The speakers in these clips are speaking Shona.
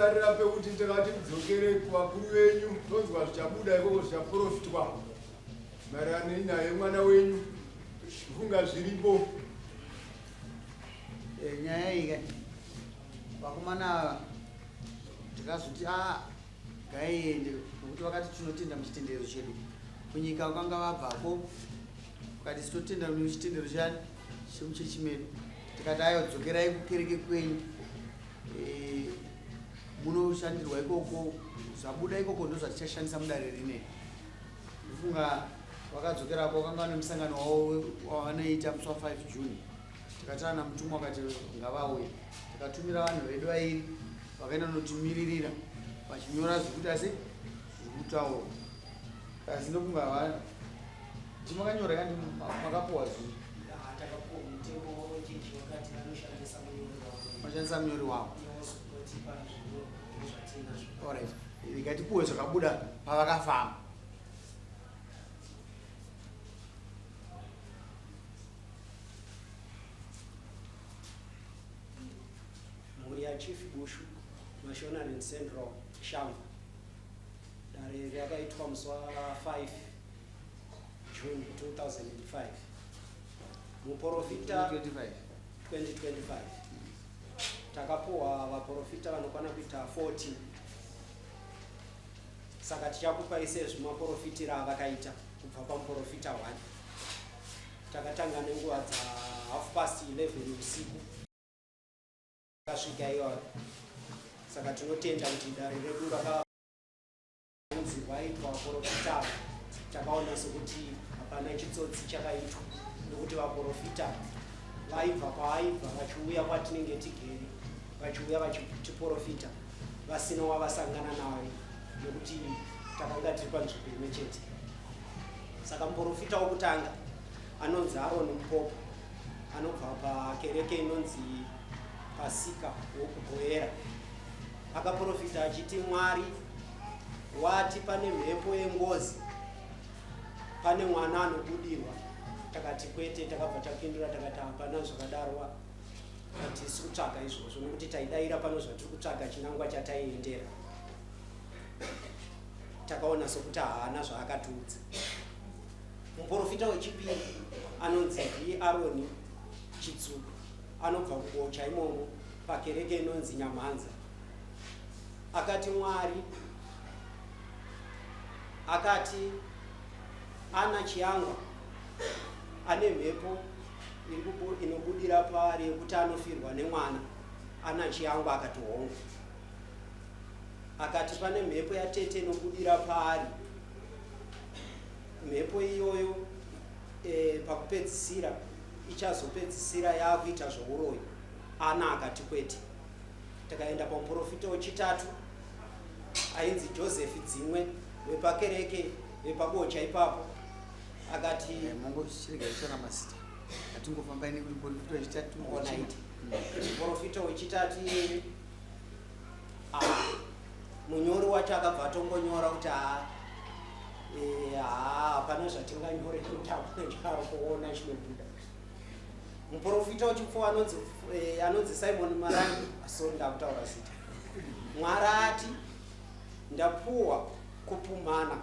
Tasarira pekuti takati mudzokere kuvakuru venyu tonzwa zvichabuda ikoko zvichaprofitwa maererano nenyaya yemwana wenyu kufunga zviripo. Eh, nyaya iyi vakomana ava tikazoti a ah, ngaiende nokuti vakati tinotenda muchitendero chedu kunyika vakanga vabvako vakati totenda muchitendero chani chemuchechi medu tikati ayo dzokerai kukereke kwenyu eh, munoshandirwa ikoko zvabuda ikoko ndozvatichashandisa mudare rine ndofunga vakadzokerako vakanga vane musangano wavo wavanoita musi wa 5 june tikataura namutumwa akati ngavauye tikatumira vanhu vedu vairi vakaenda notimiririra vachinyora zvekuita se zviri kutaurwa asi ndofunga havana ndi makanyora kandi makapuwa zvinhu mashandisa munyori wavo orit ikatipuwe zvakabuda pavakafamba Mhuri yaChief Bushu, Mashonaland Central, Shamva. Dare rakaitwa musi wa 5 June 2005. Muporofita 2025. 2025. Takapuwa vaporofita vanokwana kuita 40. Saka tichakupai sezvimaporofitira avakaita kubva pamuporofita 1. Takatanga nenguva dza half past 11 usiku takasvika iwayo. Saka tinotenda kuti dare redu rakaunzi rwaitwa vaporofita ava, takaona sekuti hapana chitsotsi chakaitwa nekuti vaporofita vaibva kwaaibva vachiuya kwatinenge tigere vachiuya vachitiporofita vasina wavasangana naye nekuti takanga tiri panzvimbo imwe chete. Saka muporofita wokutanga anonzi Aroni Mupopo anobva pakereke inonzi Pasika wokuGoera akaporofita achiti Mwari wati pane mhepo yengozi pane mwana anobudirwa. Takati kwete, takabva tapindura takati hapana zvakadaro, hatisi kutsvaga izvozvo nekuti taidaira pano zvatiri kutsvaga chinangwa chataiendera. Takaona sokuti haana zvaakatiudza. Muporofita wechipiri anonzi V. Aroni Chitsuku anobva kuBocha imomo pakereke inonzi Nyamhanza. Akati Mwari akati ana Chiyangwa ane mhepo inobudira paari yekuti anofirwa nemwana. Ana Chiyangwa akati hongu. Akati pane mhepo yatete inobudira paari mhepo iyoyo e, pakupedzisira ichazopedzisira yaakuita zvouroyi. Ana akati kwete. Takaenda pamuporofita wechitatu ainzi Joseph Dzimwe wepakereke vepaBocha ipapo akati eh, mongochirega kutsvaka mazita atingofambai nekuti muporofita wechitatu muporofita wechitatu iyeye Ah, munyori wacho akabva atongonyora kuti haa eh, haa hapana zvatinganyore kuti hapana chaari kuona chinobuda muprofita wechipfuwa anonzi eh, anonzi simon marangi sorry ndakutaura zita mwari ati ndapuwa kupumhana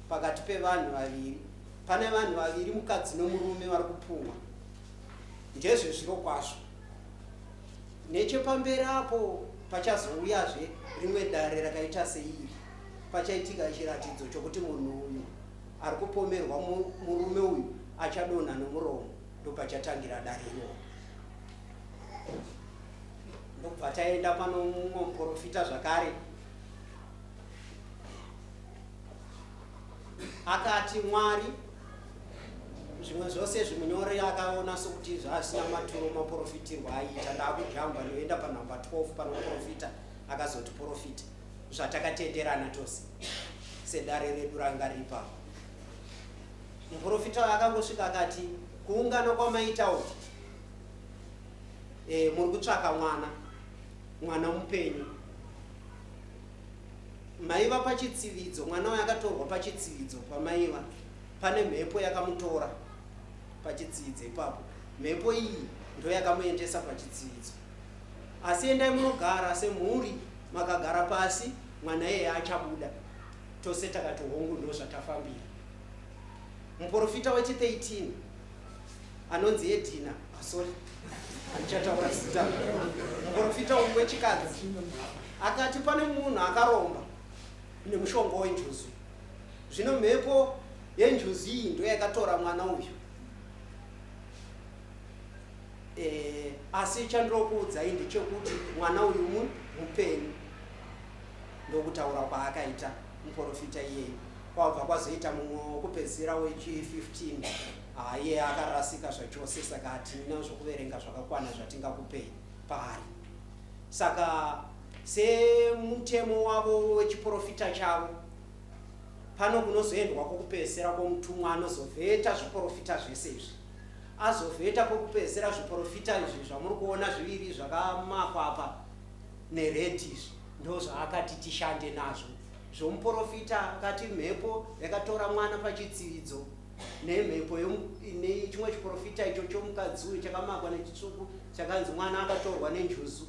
pakati pevanhu vaviri pane vanhu vaviri mukadzi nomurume vari kupumwa ndezvezviro kwazvo Nechepamberi apo pachazouyazve rimwe dare rakaita seiri, pachaitika chiratidzo chokuti munhu uyu ari kupomerwa murume uyu achadonha nomuromo, ndopachatangira dare iroro. Ndobva taenda pano mumwe muprofita zvakare akati Mwari Zvimwe zvose izvi munyori akaona sokuti zvaasina maturo maporofitirwo aiita ndakujamba ndoenda panhamba 12 panoporofita akazotiporofita zvatakatenderana tose sedare redu ranga riri papo. Muporofita uyu akangosvika akati kuungana kwamaita uku e, muri kutsvaka mwana mwana mupenyu maiva pachitsividzo mwana uyu akatorwa pachitsividzo pamaiva Pane mhepo yakamutora pachitsiidzo ipapo. Mhepo iyi ndoyakamuendesa pachitsiidzo. Asi endai munogara semhuri Makagara pasi mwana iyeye achabuda. Tose takati hongu ndozvatafambira. Muporofita wechi 13 anonzi Edina, ah, sorry, handichataura zita. Muporofita uyu wechikadzi akati pane munhu akaromba nemushonga wenjuzu. Zvino mhepo yenjuzu iyi ndoyakatora mwana uyu. E, asi chandinokuudzai ndechekuti mwana uyu mupenyu. Ndokutaura kwaakaita muporofita iyeyu. Kwabva kwazoita mumwe wokupedzisira wechi 15 iye akarasika zvachose saka hatina zvokuverenga zvakakwana zvatingakupei paari. Saka semutemo wavo wechiporofita chavo pano kunozoendwa kwokupedzisira kwomutumwa anozovheta zviporofita zvese izvi. Azovheta kwokupedzisira zviporofita izvi zvamuri kuona zviviri zvakamakwa apa nered izvi ndozvaakati tishande nazvo. Zvomuporofita akati mhepo yakatora mwana pachitsividzo nemhepo nechimwe chiporofita icho chomukadzi uyu chakamakwa nechitsvuku chakanzi mwana akatorwa nenjuzu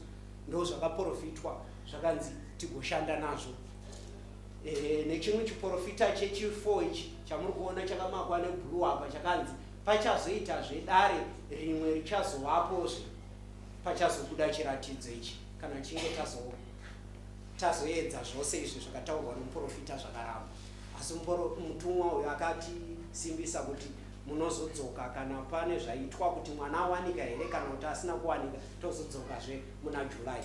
ndozvakaporofitwa zvakanzi tigoshanda nazvo. E, nechimwe chiporofita chechi4 ichi chamuri kuona chakamakwa neblue apa chakanzi pachazoitazve dare rimwe richazovapozve pachazobuda chiratidzo ichi kana chinge tazo tazoedza zvose izvi zvakataurwa nomuporofita zvakaramba. Asi mutumwa uyu akatisimbisa kuti munozodzoka kana pane zvaitwa kuti mwana awanika here kana kuti asina kuwanika tozodzokazve muna July.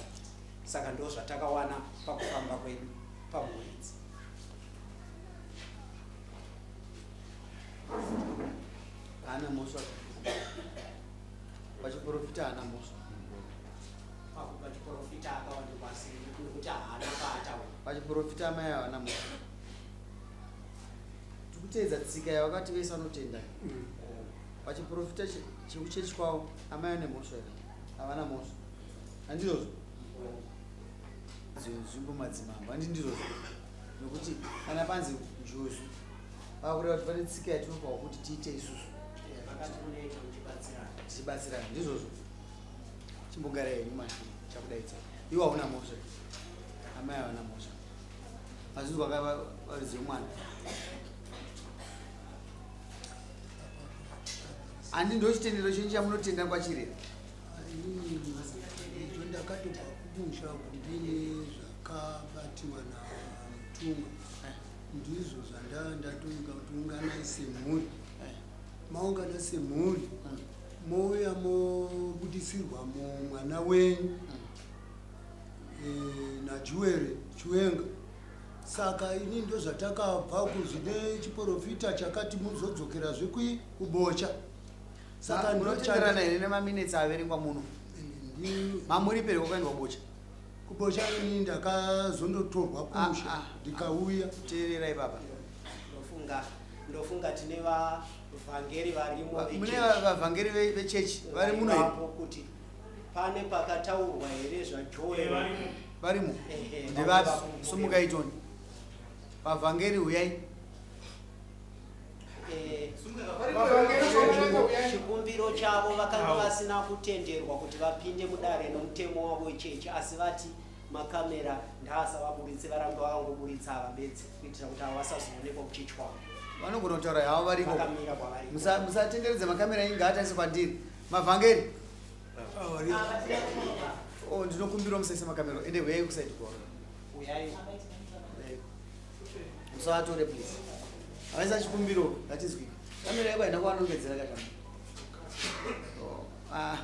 Saka ndozvatakawana pakufamba kwedu pamhuri idzi. Haana mhosva pachiporofita, haana mhosva pachiporofita akawanikwa asiri nekuti haana paataura. Pachiporofita amai havana mhosva. Tikuteedza tsika yavakati vese vanotenda. Pachiporofita chekuchechi kwavo amai vane mhosva here? Havana mhosva. Handizvozvo? Nzvimbo madzimambo handi ndizvozvo, nokuti kana panzi njuzu pakureva kuti pane tsika yatinopawo kuti tiite isusu tichibatsirana. Ndizvozvo. Chimbogara henyu mashure chakudaidza. Iwe hauna mhosva, amai havana mhosva. Mazvinzwa varidzi vemwana? Handi ndo chitendero chenyu chamunotenda kwachiri? Icho ndakatobva kumusha ndine zvakabatiwa namutumwa, ndizvo zvandatoika kuti unganai semhuri, maungana semhuri mouya mobudisirwa mwana wenyu naJuwere Chiwenga. Saka ini ndo zvatakabva kuzvine chiprofita chakati muzodzokerazve kuBocha. Saka munotenderana here nemaminitsi averengwa muno? Mamuripere kwakaendwa Bocha? KuBocha ini ndakazondotorwa kumusha ndikauya. Teererai baba. Ndofunga tine vavhangeri varimo. Mune vavhangeri vechechi vari muno here? Kuti pane pakataurwa here zvaJoel? Varimo. Ndevapi? Sumukai toni. Vavhangeri huyai. Chikumbiro chavo vakanga vasina kutenderwa kuti vapinde mudare nomutemo wavo wechechi, asi vati makamera ndaasavaburitse, varambe vakangoburitsa ava bedzi kuitira kuti ava vasazoonekwa kuchechi kwavo. Vanogona kutaura havo variko. Vakamira kwavari. Musatenderedza makamera inge atarise kwandiri. Mavhangeri, oh, ndinokumbirawo musaise makamera. Ende huyai kusaidi kwavo. Uyai. Musavatore please. Havaisa chikumbiro ngatizwike. Kamera yako haina kuvanongedzera kachama. Oh, ah.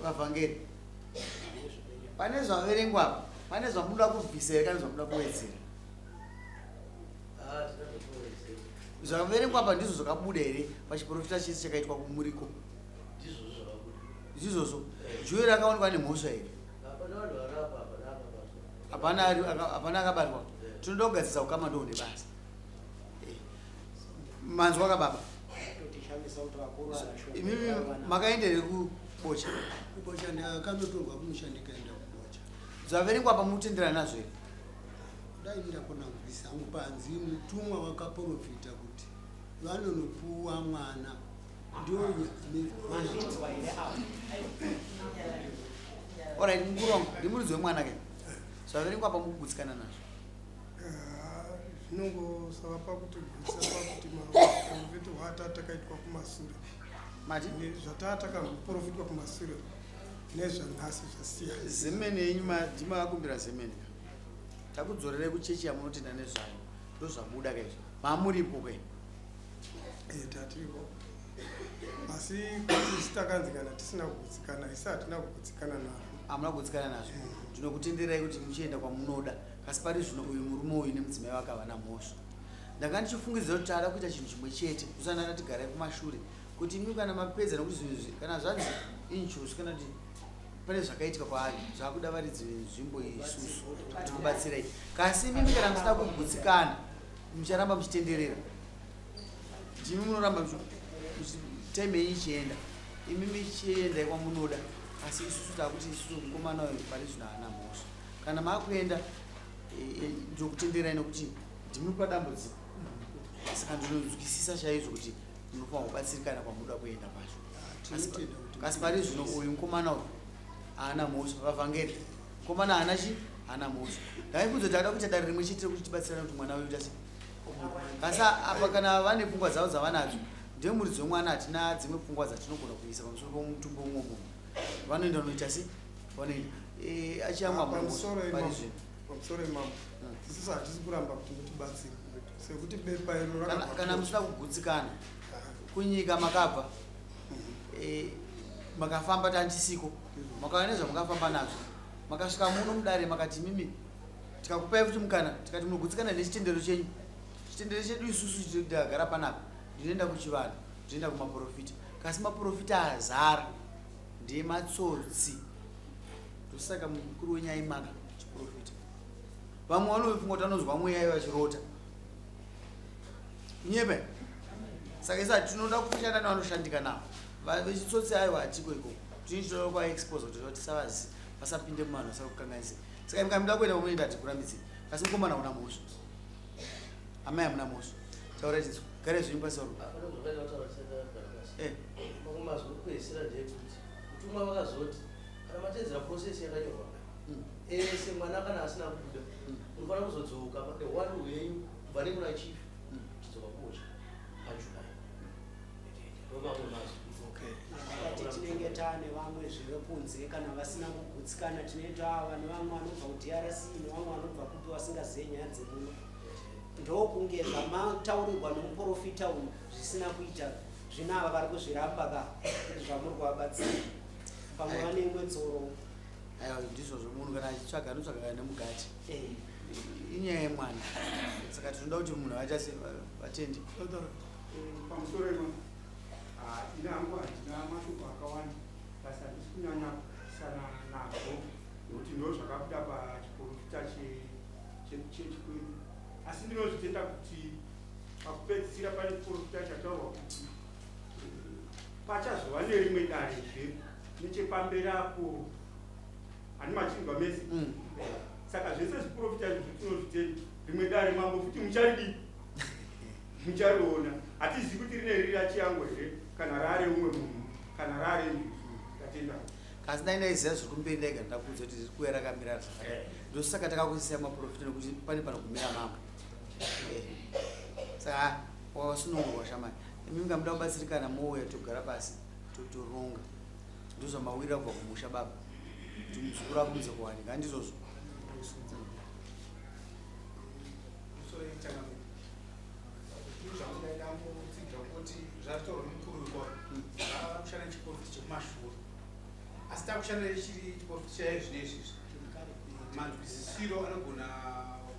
Vavhangeri, pane zvaverengwa apa, pane zvamunoda kubvisa here kana zvamunoda kuwedzera? Zvaverengwa apa ndizvo zvakabuda here pachiprofita chese chakaitwa kumuriko? Ndizvozvo. Juweri akaonekwa nemhosva here? Hapana hapana akabatwa. Tinoda kugadzisa ukama, ndoune basa. Manzwa ka baba? Totishamisa kuti vakuru Imimi makaenda here kuBocha? KuBocha ndakanotorwa kumusha ndikaenda kuBocha. Zvaverengwa apa munotenderana nazvo here? Dai ndakona kubvisa hangu panzi mutumwa wakaprofita kuti vanonopuwa mwana. Ndiyo Mazvinzwa here apa? Alright, mukuru wangu, ndimuridzi wemwana ke. Zvaverengwa apa mukugutsikana nazvo. Zvinongosava pakuti gutsa pakuti maprofiti hwata takaitwa kumasure. Mati? Zvataa takamboprofitwa kumasure nezvanhasi zvasiyana. Zemene yenyu ndimakakumbira zemene ka. Takudzorerai kuchechi yamunotenda nezvayo. Ndozvabuda ka izvo. Mamuripo ke. Eh, tatiripo. Asi kuti isu takanzi kana tisina kugutsikana, isu hatina kugutsikana nazvo. Hamuna kugutsikana nazvo. Ndinokutenderai kuti muchienda kwamunoda. Kasi pari zvino uyu murume uyu nemudzimai wake havana mhosva. Ndanga ndichifungidzira kuti taada kuita chinhu chimwe chete. Kusana ndati garai kumashure. Kuti imi kana mapedza nekuti zvinhu izvi kana zvanzi injuzu kana kuti pane zvakaitika kwaari zvakuda varidzi venzvimbo isusu kuti kubatsirai. Kasi imimi kana musina kugutsikana mucharamba muchitenderera. Ndimi munoramba time yenyu ichienda. Imimi chiendai kwamunoda. Asi isusu takuti isusu mukomana uyu pari zvino haana mhosva. Kana makuenda ndokutenderai nekuti ndimi padambudziko. Saka ndinonzwisisa chaizvo kuti munofanira kubatsirikana kwamunoda kuenda kwacho. Asi pari zvino uyu mukomana uyu haana mhosva. Vavhangeri mukomana haana chi haana mhosva. Ndaibvunza kuti ada kuita dare rimwe chete rekuti tibatsirane kuti mwana uyu tasi. Asi apa kana vane pfungwa dzavo dzavanadzo ndemuridzi wemwana, hatina dzimwe pfungwa dzatinogona kuisa pamusoro pemutumbi womumwe munhu. Vanoenda unoita se vanoenda achiyamwa Pamusoro pari imambo. zvino. Pamusoro imambo. Isusu hatisi kuramba kuti mutibatsire. Sekuti bepa iro rakabva Kana musina kugutsikana kunyika makabva, makafamba tandisiko, makauya nezvamakafamba nazvo, makasvika muno mudare makati mimi tikakupai futi mukana tikati munogutsikana nechitendero chenyu. Chitendero chedu isusu takagara panapa, ndinoenda kuchivanhu, ndinoenda kumaprofita, kasi maprofita azara ndematsotsi. Ndosaka mukuru wenyaya imaka chiprofita. Vamwe vanofunga kuti vanonzwa mweya ivo vachirota. Nyepe. Saka isa tinoda kushanda nevanoshandika navo. Vechitsotsi aiwa hatiko ikoko. Tinoda kuvaexpose kuti tisavazi vasapinde muvanhu vasakukanganise. Saka imi kana muda kuenda kwamunoenda hatikurambidzei. Asi mukomana hauna mhosva. Amai hamuna mhosva. Taura chinzwa. Garai zvenyu pasi varume. Mamwe mazwi okupedzisira ndeyekuti mutumwa vakazoti kana matedzera process yakanyorwa ese mwana kana asina kubuda unofanira kuzodzoka neuwandu hwenyu kubva nekuna chief chidzoka kuocha paJuly. Ndomamwe mazwi. Vakati tinenge taane vamwe zvevekunze kana vasina kugutsikana, tinenge tava nevamwe vanobva kuDRC nevamwe vanobva kupi vasingazive nyaya dzemuno. Ndokunge zvamataurirwa nomuprofita uyu zvisina kuita zvino ava vari kuzviramba ka kuti zvamuri kuvabatsira pamwe vane imwe tsoro. Aiwa, ndizvozvo, munhu kana achitsvaga anotsvaga kana nemugati. Inyaya yemwana. Saka tinoda kuti munhu aita se vatendi. Pamusoro imo, ine hangu handina mashoko akawanda, asi handisi kunyanya kupikisana nazvo nekuti ndo zvakabuda pachiprofita chechechi kwedu. Asi ndinozvitenda kuti pakupedzisira pane chiprofita chataurwa kuti pachazova nerimwe darezve nechepamberi apo. Hani machinzwa mese? Saka zvese zviprofita izvi tinozvitenda. Rimwe dare mambo futi mucharidii, muchariona. Hatizivi kuti rine riri rachiyango here kana rare umwe munhu kana rare njuzu. Tatenda. Kasi dai ndaiziva zviri kumberi ndaigara ndakuudza kuti riri kuuya rakamira zvakadai. Ndosaka takakuisai maprofita nekuti pane panogumira mambo. Saka wasunungurwa shamani. Imi mukamuda kubatsirikana mouya togara pasi totoronga. Ndozvamawirira kubva kumusha baba. Kuti muzukuru akurumidze kuwanika, handizvozvo? Kuti zvataurwa nemukuru wekwa kushanda chiprofiti chekumashure, asi takushanda chiri chiprofiti chaizvo izvi, manzwisisiro anogona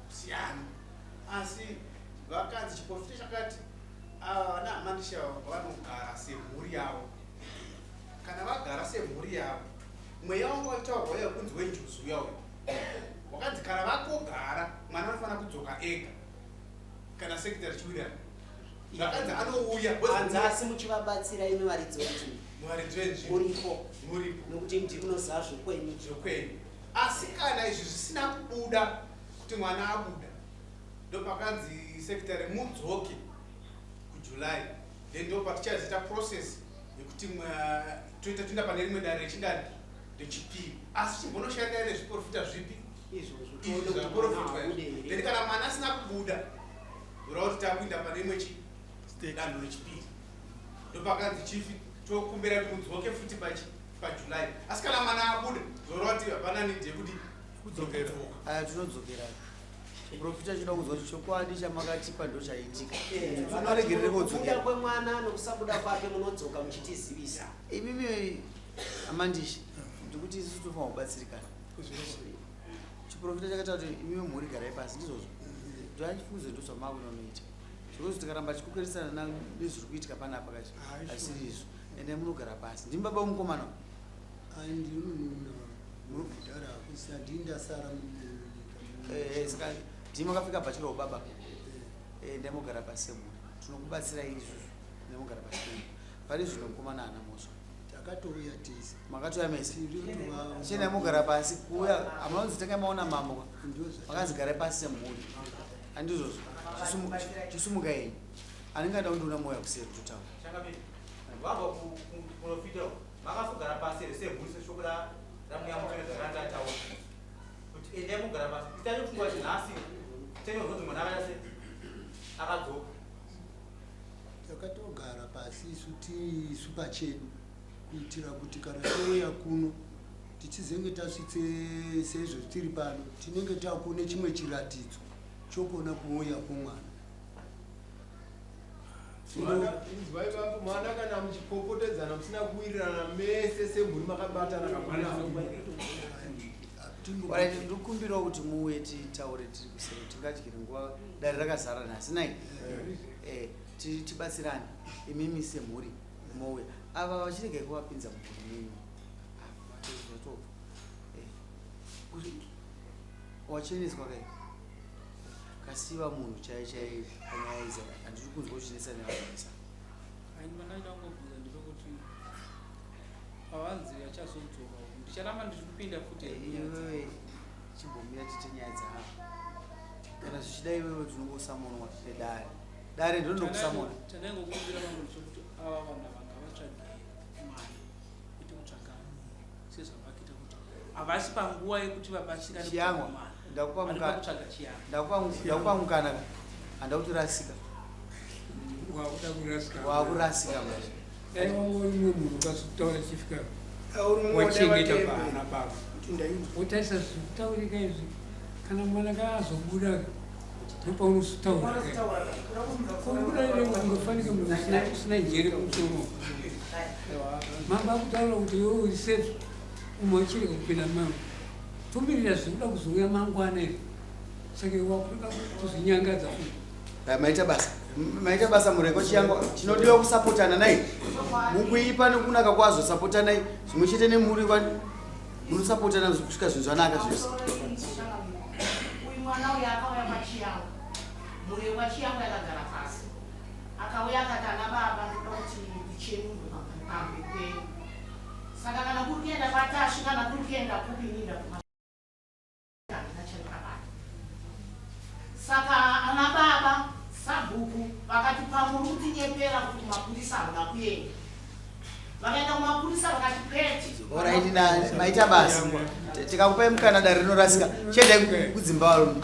kusiyana. Asi vakanzi chiprofita chakati ava vana hamandisha vanogara semhuri yavo. Kana vagara semhuri yavo, mweya wanga wachitaurwa uya kunzi wenjuzu uya uyu wakanzi kana vakogara mwana anofanira kudzoka ega kana sekitari chiwirirana zvakanzi anouya. Hanzi asi muchivabatsira imi varidzi venzvimbo. Muvaridzi venzvimbo. Muripo. Muripo. Nokuti ndinoziva zvokwenyu. Zvokwenyu. Asi kana izvi zvisina kubuda kuti mwana abuda, ndopakanzi sekitari mudzoke kuJuly, then ndo patichazoita process. yekuti toita toenda pane rimwe dare rechingani rechipiri asi chimbonoshandai nezviprofita zvipi Izvozvo izvi tione kuti mwana zvaprofitwa abude izvi here. then kana mwana asina kubuda zvoreva kuti takuinda pane imwe chi danho rechipiri ndopakanzi chifi tokumbira kuti mudzoke futi pachi pajuly asi kana mwana abuda zoreva kuti hapana need yekuti Kudzokera. kudzoka Aya tinodzokera. Chiprofita chinoda kuzwa kuti chokwadi chamakatipa ndo chaitika. Eh, Tinoregerere kubuda kodzokera. kwemwana nokusabuda kwake munodzoka muchitizivisa. Imimi amandishi ndikuti isusu tofanira kubatsirikana. Chiprofita chakataura kuti imimi mhuri garai pasi ndizvozvo. Ndoachifungidzo ndozvamakunonoita. Zvekuti tikaramba tichikukeresana nezviri kuitika panapa kachi Hayi, asiri izvo. Endai munogara pasi. Ndimi baba womukomana. Ai, ndiri munun'una mudhara hakusi handii ndasara munyika. Eh, saka ndimi makapfeka bhachi raubaba. Eh, endai mogara pasi semhuri. Tinokubatsirai isusu. Endai mogara pasi semhuri. Pari zvino mukomana haana mhosva. Takatouya tese. Makatouya mese. Tiri kutova- Chiendai mogara pasi kuuya hamunonzi tangai maona mambo. Ndozva- Makanzi garai pasi semhuri. Handizvozvo. Chisumuka henyu. Anenge ada kundiona mwoyo kuseri kutotaura. Changamire, vabva kuprofita uku, makazogara pasi here semhuri seshoko raMweya Mutsvene zvarakataura kuti endai mugara pasi isai pfungwa kuti nhasi tenozonzi mwana akaita sei akadzoka. Takatogara pasi isu tiisu pachedu kuitira kuti kana touya kuno tichizenge tasvitse sezvo tiri pano tinenge takune chimwe chiratidzo chokona kuuya kwomwana. Inzwai bambo, mwana kana muchipopotedzana musina kuwirirana mese semhuri makabatana kamwana. Alright, ndikumbirawo kuti muuye titaure tiri kuseri tingadyire nguva dare rakazara nhasi nai. Eh, tibatsirane imimi semhuri mouya. Ava vachiregai kuvapinza mumhuri menyu. Ah, zvatobva. Eh, wacheneswa kai? Kasiva munhu chai chai panyaya idzi handiri kunzwa uchinetsa nevanhu. Ai, pandaida kungobvunza ndepekuti pavanzi achazodzoka uku, ndicharamba ndichikupinda futi here munyaya dzavo? Iwewe chimbomira tiite nyaya dzavo. Kana zvichida iwewe tinongosamonwa nedare. Dare ndinokusamona. Chandaingokumbira vangu ndechekuti ava vanhu ava ngavatsvage mwana kwete kutsvaga sezvavakuita kuti havasi panguva yekuti vabatsirane Chiyangwa, kutsvaga mwana. ndakupa Vari mukana. pakutsvaga chiyangwa. Ndakupa mukana ka. Handa kuti rasika. Wakuda kurasika. Wakurasika manje. Dai wanga uri mumwe munhu ukazotaura chifika Auri wachengeta mumwe vana baba. Kuti ndainzwa. Wotarisa zvekutaurika izvi kana mwana kaazobuda ndopaunozotaura. Kubuda ungofanike munhu usina njere kumusoro. Mambo akutaura kuti iwe uri safe umwe uchirega kupinda mambo. Tomirira zvekuda kuzouya mangwana izvi. Saka iwe wakuda kuzvinyangadza futi. Hai, maita basa. Maita basa mureko chiyangwa. Chinodiwa kusapotana nai. Mukuipa nekunaka kwazvo sapotanai. Zvimwe chete nemhuri kwani. Munosapotana kusvika zvinhu zvanaka zvese. Uyu mwana uyu akauya kwaChiyangwa. Mhuri yekwaChiyangwa yakagara pasi. Akauya akati ana baba ndoda kuti ndichenurwe pamberi penyu. Saka kana kuri kuenda kwaTasvi kana kuri kuenda kupi ini ndabvuma handina chandakabata. Saka ana baba sabhuku vakati pamuri kutinyepera kuti kumapurisa hamuna kuenda. Vakaenda kumapurisa vakati kwete. Alright, maita basa. Tikakupai mukana dare rinorasika. Chiendai kudzimba varume.